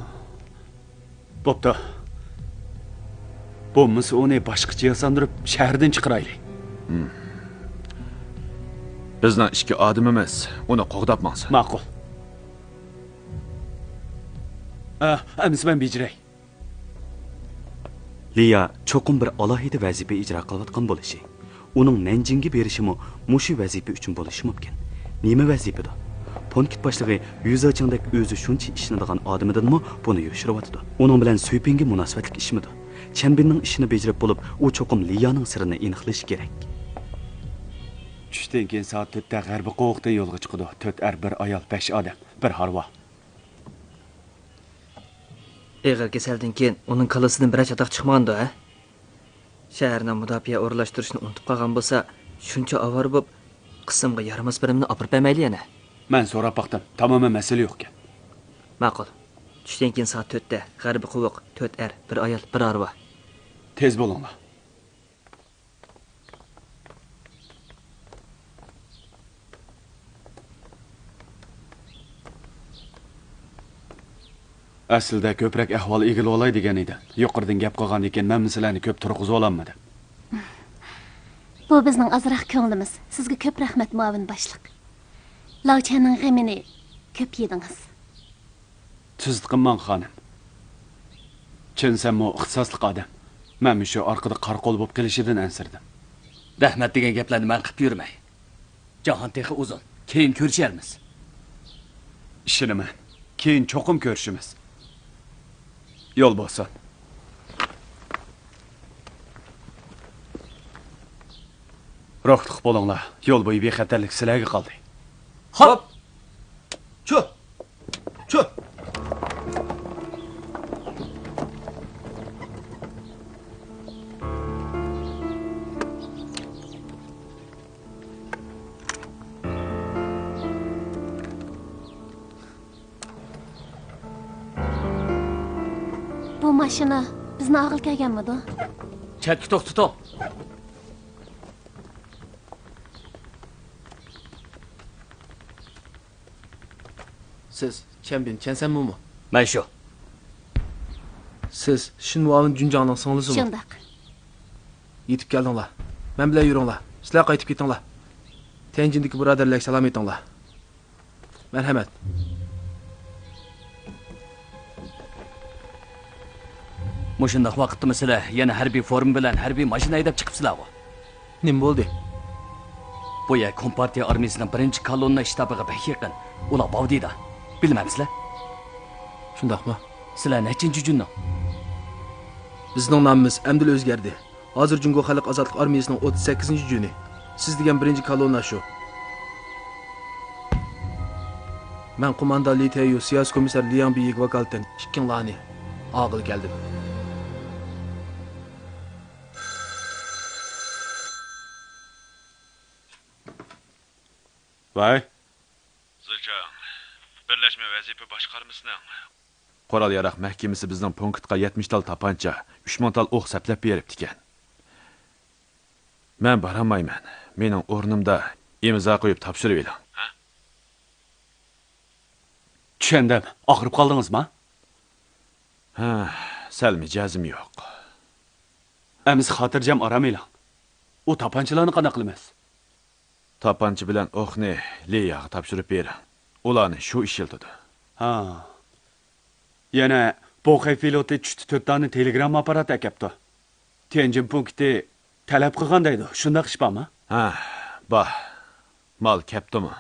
بوپتۇ. بولمىسا ئۇنى باشقىچە ياساندۇرۇپ شەھەردىن چىقىرايلى. بىزنىڭ ئىككى ئادىمىمىز ئۇنى قوغداپ ماڭسۇن. ماقۇل. ئە، ئەمىسە مەن بېجىرەي. لىيا چوقۇم بىر ئالاھىدە ۋەزىپە ئىجرا قىلىۋاتقان بولۇشى، ئۇنىڭ نەنجىڭگە بېرىشىمۇ مۇشۇ ۋەزىپە ئۈچۈن بولۇشى مۇمكىن. نېمە ۋەزىپىدۇ؟ پونكىت باشلىقى يۈزاچىڭدەك ئۆزى شۇنچە ئىشىنىدىغان ئادىمىدىنمۇ بۇنى يوشۇرۇۋاتىدۇ. ئۇنىڭ بىلەن سۈيپىڭگە مۇناسىۋەتلىك ئىشمىدۇ؟ چيەنبىننىڭ ئىشىنى بېجىرىپ بولۇپ، ئۇ چوقۇم لىيانىڭ سىرىنى ئېنىقلىشى كېرەك. چۈشتىن كېيىن سائەت تۆتتە غەربىي قوۋۇقتىن يولغا چىقىدۇ. تۆت ئەر، بىر ئايال، بەش ئادەم، بىر ھارۋا. ئېغىر كېسەلدىن كېيىن ئۇنىڭ كاللىسىدىن بىرەر چاتاق چىقمىغاندۇ، ھە؟ شەھەرنىڭ مۇداپىئە ئورۇنلاشتۇرۇشنى ئۇنتۇپ قالغان بولسا، شۇنچە ئاۋارە بولۇپ، قىسىمغا يارىماس بىرىمنى ئاپىرىپ بەرمەيلى يەنە. مەن سوراپ باقتىم، تامامەن مەسىلە يوقكەن. ماقۇل. چۈشتىن كېيىن سائەت تۆتتە، غەربىي قوۋۇق، تۆت ئەر، بىر ئايال، بىر ھارۋا. تېز بولۇڭلار. ئەسلىدە كۆپرەك ئەھۋال ئىگىلىۋالاي دېگەن ئىدىم. يۇقىرىدىن گەپ قىلغاندىكىن مەنمۇ سىلەرنى كۆپ تۇرغۇزۇۋالالمىدىم. بۇ بىزنىڭ ئازراق كۆڭلىمىز. سىزگە كۆپ رەھمەت، مۇئاۋىن باشلىق. لاۋچەننىڭ غېمىنى كۆپ يېدىڭىز. تۈزۈت قىلماڭ، خانىم. چېن سەنمۇ ئىختىساسلىق ئادەم. مەنمۇ شۇ ئارقىدا قارا قول بولۇپ قېلىشىدىن ئەنسىرىدىم. رەھمەت دېگەن گەپلەرنى مەن قىلىپ يۈرمەي. جاھان تېخى ئۇزۇن. كېيىن كۆرۈشەرمىز. ئىشىنىمەن. كېيىن چوقۇم كۆرۈشىمىز. يول بولسۇن. روھلۇق بولۇڭلار. يول بويى بىخەتەرلىك سىلەرگە قالدى. خوپ. چۇ! چۇ! بۇ ماشىنا بىزنى ئالغىلى كەلگەنمىدۇ؟ چەتكە توختىتىڭ. سىز چيەنبىن چيەنسەنمۇمۇ؟ مەن شۇ. سىز شىن مۇئاۋىن جۈنجاڭنىڭ سىڭلىسىمۇ؟ شۇنداق. يېتىپ كەلدىڭلار. مەن بىلەن يۈرۈڭلار. سىلەر قايتىپ كېتىڭلار. تيەنجىندىكى بۇرادەرلەرگە سالام ئېيتىڭلار. مەرھەمەت. مۇشۇنداق ۋاقىتتىمۇ سىلەر يەنە ھەربىي فورما بىلەن ھەربىي ماشىنا ھەيدەپ چىقىپسىلەرغۇ؟ نېمە بولدى؟ بۇ يەر كومپارتىيە ئارمىيىسىنىڭ بىرىنچى كالوننا شتابىغا بەك يېقىن. ئۇلار باۋدىدا. بىلمەمسىلەر؟ شۇنداقمۇ؟ سىلەر نەچچىنچى جۈننىڭ؟ بىزنىڭ نامىمىز ئەمدىلا ئۆزگەردى. ھازىر جۇڭگو خەلق ئازادلىق ئارمىيىسىنىڭ ئوتتۇز سەككىزىنچى جۈنى. سىز دېگەن بىرىنچى كالونا شۇ. مەن قوماندان لى تەييۇ، سىياسىي كومىسسار لياڭ بىيىگە ۋاكالىتەن ئىككىڭلارنى ئاغىلى كەلدىم. ۋاي. زىچاڭ، بىرلەشمە ۋەزىپە باشقارمىسىنىڭ قورال-ياراغ مەھكىمىسى بىزنىڭ پونكىتقا يەتمىش تال تاپانچا، ئۈچ مىڭ تال ئوق سەپلەپ بېرىپتىكەن. مەن بارالمايمەن. مېنىڭ ئورنۇمدا ئىمزا قويۇپ تاپشۇرۇۋېلىڭ. ھە؟ چۈشەندىم. ئاغرىپ قالدىڭىزما؟ ھە، سەل مىجەزىم يوق. ئەمىسە خاتىرجەم ئارام ئېلىڭ. ئۇ تاپانچىلارنى قانداق قىلىمىز؟ تاپانچا بىلەن ئوقنى لىياغا تاپشۇرۇپ بېرىڭ. ئۇلارنى شۇ ئىشلىتىدۇ. ھا. يەنە بوخەي فلوتى چۈشتە تۆت دانە تېلېگرامما ئاپپاراتى ئەكەپتۇ. تيەنجىن پونكىتى تەلەپ قىلغان دەيدۇ. شۇنداق ئىش بارمۇ؟ ھە، بار. مال كەپتۇمۇ؟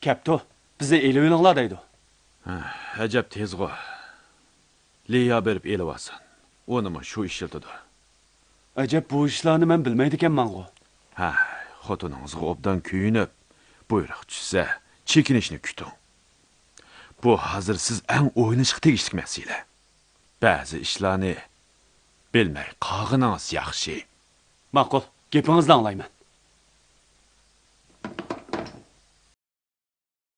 كەپتۇ. بىزنى ئېلىۋېلىڭلار دەيدۇ. ھە، ئەجەب تېزغۇ. لىيا بېرىپ ئېلىۋالسۇن. ئۇنىمۇ شۇ ئىشلىتىدۇ. ئەجەب، بۇ ئىشلارنى مەن بىلمەيدىكەنمەنغۇ. ھە، خوتۇنىڭىزغا ئوبدان كۆيۈنۈپ، بۇيرۇق چۈشسە، چېكىنىشنى كۈتۈڭ. بۇ ھازىر سىز ئەڭ ئويلىنىشقا تېگىشلىك مەسىلە. بەزى ئىشلارنى بىلمەي قالغىنىڭىز ياخشى. ماقۇل، گېپىڭىزنى ئاڭلايمەن.